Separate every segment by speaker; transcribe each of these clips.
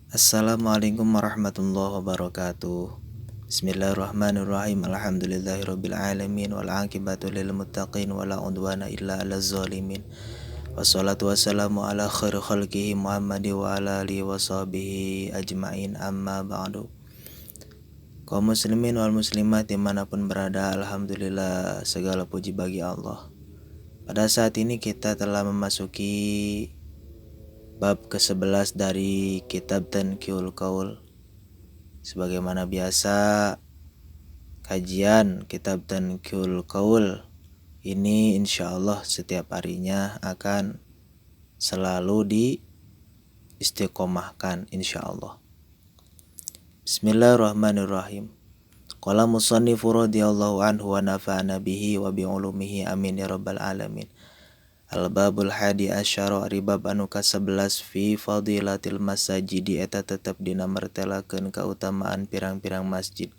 Speaker 1: Assalamualaikum warahmatullahi wabarakatuh. Bismillahirrahmanirrahim. Alhamdulillahirabbil alamin wal aqibatu lil muttaqin wala udwana illa alaz zalimin. Wassalatu wassalamu ala khairi khalqihi Muhammadi wa ala alihi wasahbihi ajmain, amma ba'du. Kaum muslimin wal muslimat dimanapun berada, alhamdulillah, segala puji bagi Allah. Pada saat ini kita telah memasuki bab ke-11 dari kitab Tanqihul Qaul. Sebagaimana biasa, kajian kitab Tanqihul Qaul ini insyaallah setiap harinya akan selalu diistiqomahkan insyaallah. Bismillahirrahmanirrahim. Qala musannifu radhiyallahu anhu wa nafa'ana bihi wa bi'ulumihi amin ya rabbal alamin. Al-babul hadi asyara ari bab anu ka-11 fi fadilatil masajidi eta tetep dina mertelakeun kautamaan pirang-pirang masjid.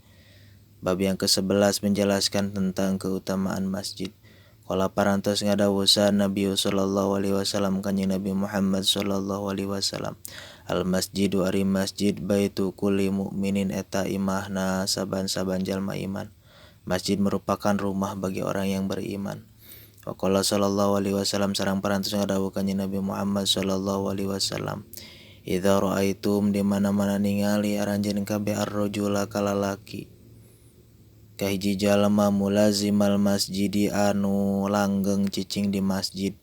Speaker 1: Bab yang ke-11 menjelaskan tentang keutamaan masjid. Qala parantos ngadawusan Nabi sallallahu alaihi wasallam kanjeng Nabi Muhammad sallallahu alaihi wasallam. Al masjidu ari masjid baitu kulli mukminin eta imahna saban-saban jalma iman. Masjid merupakan rumah bagi orang yang beriman. Wa qala sallallahu alaihi wasallam sareng parantos ngadawuh kanjeng Nabi Muhammad sallallahu alaihi wasallam. Idza ra'aitum di mana-mana ningali aranjeun kabeh ar-rajula kalalaki kahiji jalma mulazimal masjidi anu langgeng cicing di masjid,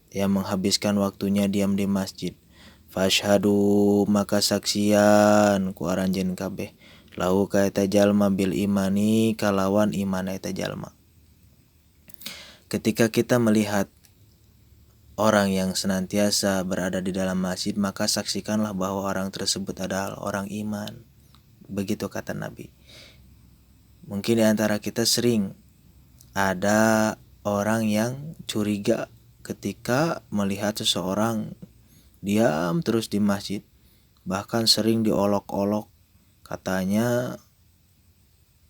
Speaker 1: yang menghabiskan waktunya diam di masjid. Fashhadu maka saksian ku aranjeun kabeh lahu ka eta jalma bil imani kalawan iman eta jalma. Ketika kita melihat orang yang senantiasa berada di dalam masjid, maka saksikanlah bahwa orang tersebut adalah orang iman. Begitu kata Nabi. Mungkin di antara kita sering ada orang yang curiga ketika melihat seseorang diam terus di masjid, bahkan sering diolok-olok, katanya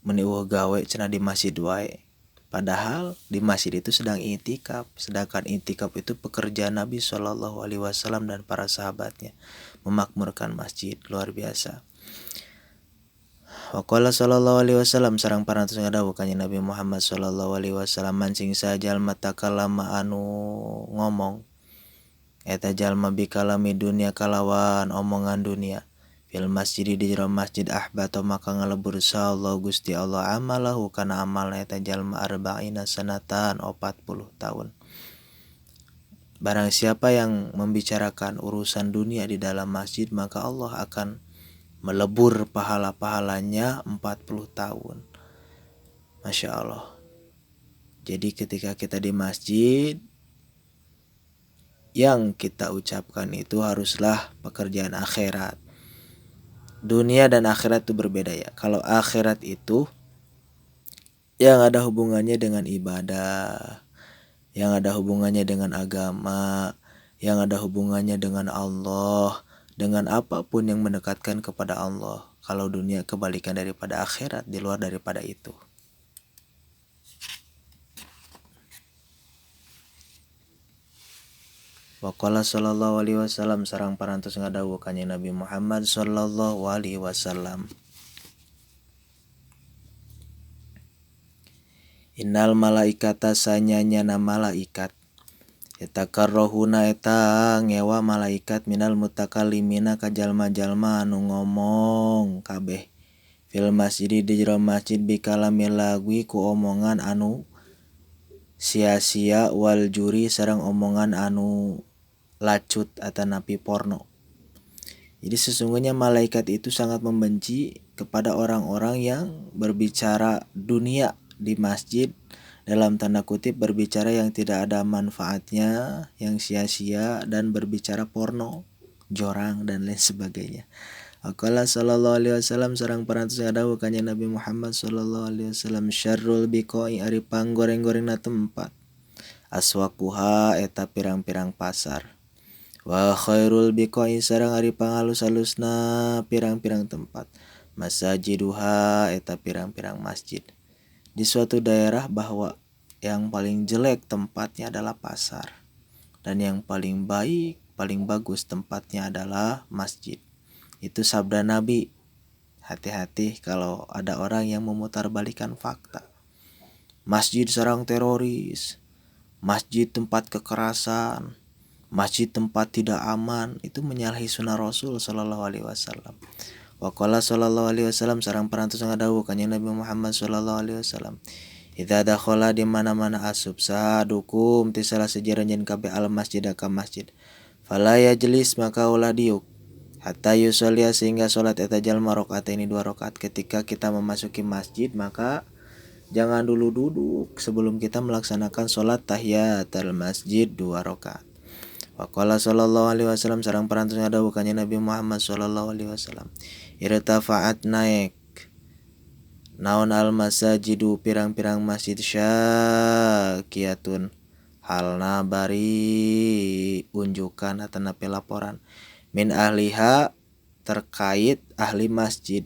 Speaker 1: meni euweuh gawe cenah di masjid wae. Padahal di masjid itu sedang i'tikaf, sedangkan i'tikaf itu pekerjaan Nabi Shallallahu Alaihi Wasallam dan para sahabatnya, memakmurkan masjid, luar biasa. Wa qala sallallahu alaihi wasallam sareng parantos ngadawuh kanjeng Nabi Muhammad sallallahu alaihi wasallam mancing sajalma takalama anu ngomong eta jalma bikalami dunia kalawan omongan dunia fil masjid di jero masjid ahbata maka ngalebur Allah Gusti Allah amalahu kana amalna eta jalma arba'ina sanatan 40 tahun. Barang siapa yang membicarakan urusan dunia di dalam masjid, maka Allah akan melebur pahala-pahalanya 40 tahun. Masya Allah. Jadi ketika kita di masjid, yang kita ucapkan itu haruslah pekerjaan akhirat. Dunia dan akhirat itu berbeda ya. Kalau akhirat itu yang ada hubungannya dengan ibadah, yang ada hubungannya dengan agama, yang ada hubungannya dengan Allah, dengan apapun yang mendekatkan kepada Allah. Kalau dunia kebalikan daripada akhirat, di luar daripada itu. Wa qala sallallahu alaihi wasallam sareng parantos ngadawuh kanjeng Nabi Muhammad sallallahu alaihi wasallam. Innal malaikata sanyanyana malaikat yatakarrohuna eta ngewa malaikat minal mutakallimina ka jalma-jalma anu ngomong kabeh fil masjid di jero masjid bikalamil lagwi ku omongan anu sia-sia wal juri sareng omongan anu lacut atanapi porno. Jadi sesungguhnya malaikat itu sangat membenci kepada orang-orang yang berbicara dunia di masjid, dalam tanda kutip berbicara yang tidak ada manfaatnya, yang sia-sia, dan berbicara porno, jorang, dan lain sebagainya. Aqala sallallahu alaihi wasallam sareng parantos ngadawuh kanjeng Nabi Muhammad sallallahu alaihi wasallam syarrul biqai ari panggoreng-gorengna tempat aswaquha eta pirang-pirang pasar wa khairul biqai sareng ari pangalus-alusna pirang-pirang tempat masajiduha eta pirang-pirang masjid. Di suatu daerah bahwa yang paling jelek tempatnya adalah pasar dan yang paling baik, paling bagus tempatnya adalah masjid. Itu sabda Nabi. Hati-hati kalau ada orang yang memutarbalikan fakta. Masjid sarang teroris, masjid tempat kekerasan, masjid tempat tidak aman, itu menyalahi sunnah Rasul sallallahu alaihi wasallam. Wa qala sallallahu alaihi wasallam sareng parantos ngadawuh kanjeng Nabi Muhammad sallallahu alaihi wasallam, idza dakhala di mana-mana asup sahadukum ti salah siji renjen kabeh al masjid ka masjid, fala yajlis maka ulah diuk hatta yusollia sehingga salat eta jalma rakaataini 2 rakaat. Ketika kita memasuki masjid maka jangan dulu duduk sebelum kita melaksanakan salat tahiyatul masjid 2 rakaat. Wa qala sallallahu alaihi wasallam sareng parantos ngadawuh kanjeng Nabi Muhammad sallallahu alaihi wasallam, irtafa'at naik naon al masajidu pirang-pirang masjid syakiyatun halna bari unjukan atanapi laporan min ahliha terkait ahli masjid,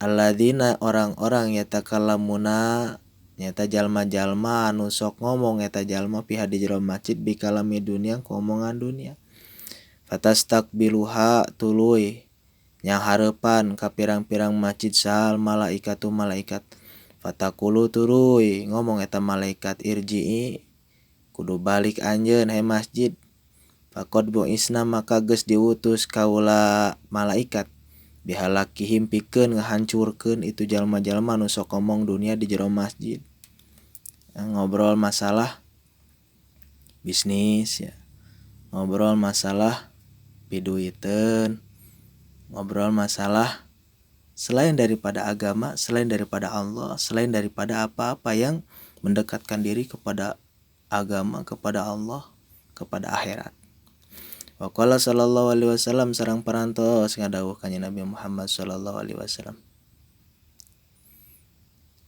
Speaker 1: alladzina orang-orang yatakallamuna nyata jalma-jalma anu sok ngomong eta jalma piha di jero masjid bikalami dunia ngomongan dunia, fatastaqbiluha tuluy nyang hareupan ka pirang-pirang masjid sal malaikatu malaikat, fatakulu tuluy ngomong eta malaikat irji'i kudu balik anjeun he masjid, faqad bu'isna maka geus diutus kaula malaikat bihalakihim pikeun ngahancurkeun itu jalma-jalma nu sok ngomong dunia di jero masjid, ngobrol masalah bisnis ya, ngobrol masalah piduiteun, ngobrol masalah selain daripada agama, selain daripada Allah, selain daripada apa-apa yang mendekatkan diri kepada agama, kepada Allah, kepada akhirat. Wa qala sallallahu alaihi wasallam sareng parantos ngadawuh kanjeng Nabi Muhammad sallallahu alaihi wasallam,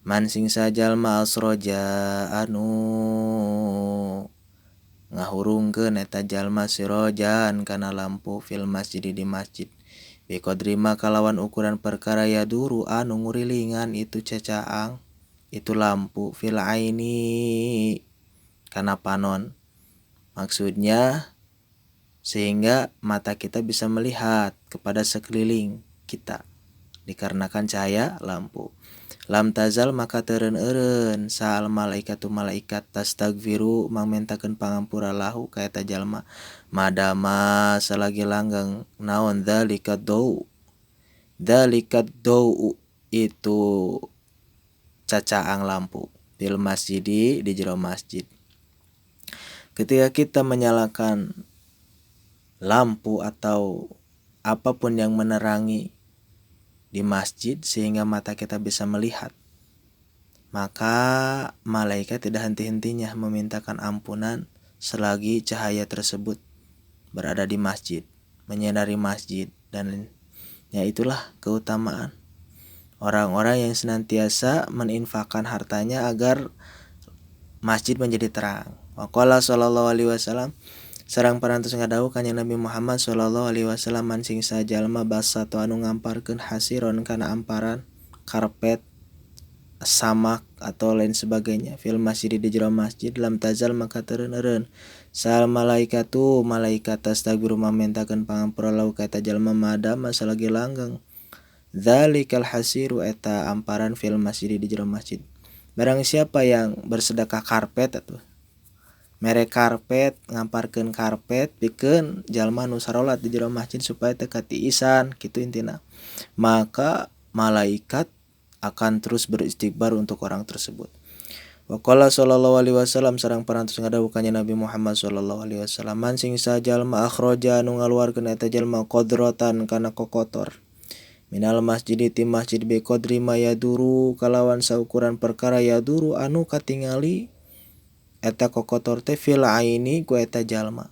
Speaker 1: man sing sajalma asroja anu ngahurungkeun eta jalma sirojan kana lampu fil masjid di masjid, biqadri ma kalawan ukuran perkara yaduru anu ngurilingan itu cacaang itu lampu fil aini kana panon, maksudnya sehingga mata kita bisa melihat kepada sekeliling kita dikarenakan cahaya lampu. Lam tazal maka teureun-eureun saal malaikatu malaikat tastagfiru mangmentakeun pangampura lahu ka eta jalma madama salagi langgeng naon dzalika dau, dzalika dau itu cacaang lampu fil masjidi di jero masjid. Ketika kita menyalakan lampu atau apapun yang menerangi di masjid sehingga mata kita bisa melihat, maka malaikat tidak henti-hentinya memintakan ampunan selagi cahaya tersebut berada di masjid, menyinari masjid. Dan ya itulah keutamaan orang-orang yang senantiasa meninfakkan hartanya agar masjid menjadi terang. Waqala sallallahu alaihi wasallam sareng parantos ngadawuh kanjeng Nabi Muhammad sallallahu alaihi wasallam, man sing sajalma basato anu ngamparkeun hasiron kana amparan karpet samak atau lain sebagainya fil masjid di jero masjid, lam tazal maka teureun-eureun sal malaikatu malaikat tastagfiru mamentakeun pangampura lahu ka eta jalma madama salagi langgeng dzalikal hasiru eta amparan fil masjid di jero masjid. Barang siapa yang bersedekah karpet atuh mere karpet, ngamparkeun karpet pikeun jalma nu sarolat di jero masjid supaya teu katiisan kitu intina, maka malaikat akan terus beristighfar untuk orang tersebut. Wa qala sallallahu alaihi wasallam sareng parantos ngadawuh kanjeng Nabi Muhammad sallallahu alaihi wasallam, man sing sajalma akhraja anu ngaluarkeun eta jalma qadratan kana kokotor minal masjid ti masjid bi qadri ma yaduru kalawan saukuran perkara yaduru anu katingali eta kokotor teh fil aini ku eta jalma.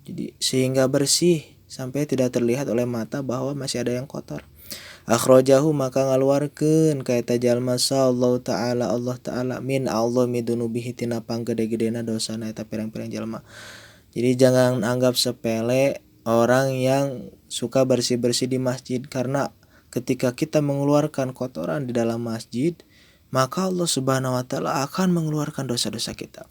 Speaker 1: Jadi sehingga bersih sampai tidak terlihat oleh mata bahwa masih ada yang kotor. Akhrajahu maka ngaluarkeun ka eta jalma sallallahu ta'ala Allah ta'ala min a'zami dunubihi tina panggede-gedena dosana eta pirang-pirang jalma. Jadi jangan anggap sepele orang yang suka bersih-bersih di masjid, karena ketika kita mengeluarkan kotoran di dalam masjid, maka Allah Subhanahu wa taala akan mengeluarkan dosa-dosa kita.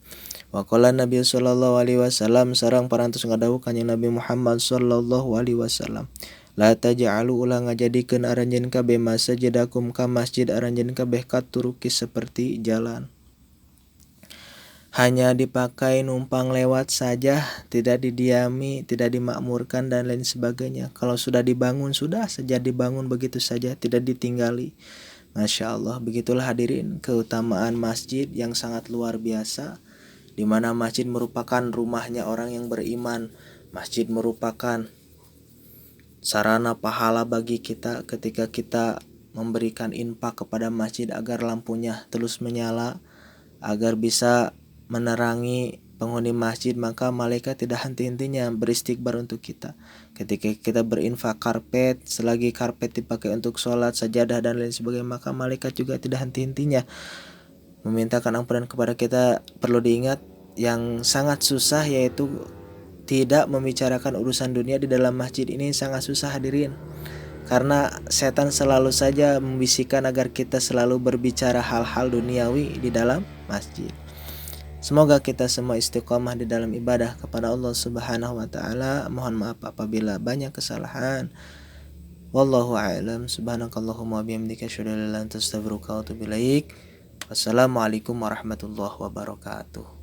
Speaker 1: Wa qala Nabi sallallahu alaihi wasallam sareng parantos ngadawuh kanjeng Nabi Muhammad sallallahu alaihi wasallam, La taj'alu ulah ngajadikeun aranjeun kabeh masajidakum ka masjid aranjeun kabeh katuruki seperti jalan. Hanya dipakai numpang lewat saja, tidak didiami, tidak dimakmurkan dan lain sebagainya. Kalau sudah dibangun, sudah saja dibangun begitu saja, tidak ditinggali. Masya Allah, begitulah hadirin keutamaan masjid yang sangat luar biasa, di mana masjid merupakan rumahnya orang yang beriman. Masjid merupakan sarana pahala bagi kita ketika kita memberikan infak kepada masjid agar lampunya terus menyala, agar bisa menerangi penghuni masjid, maka malaikat tidak henti-hentinya beristighfar untuk kita. Ketika kita berinfak karpet, selagi karpet dipakai untuk sholat, sajadah dan lain sebagainya, maka malaikat juga tidak henti-hentinya memintakan ampunan kepada kita. Perlu diingat yang sangat susah yaitu tidak membicarakan urusan dunia di dalam masjid ini sangat susah hadirin. Karena setan selalu saja membisikkan agar kita selalu berbicara hal-hal duniawi di dalam masjid. Semoga kita semua istiqomah di dalam ibadah kepada Allah Subhanahu wa taala. Mohon maaf apabila banyak kesalahan. Wallahu a'lam. Subhanakallahumma wa bihamdika asyhadu an la ilaha illa anta astaghfiruka wa atubu ilaik. Wassalamualaikum warahmatullahi wabarakatuh.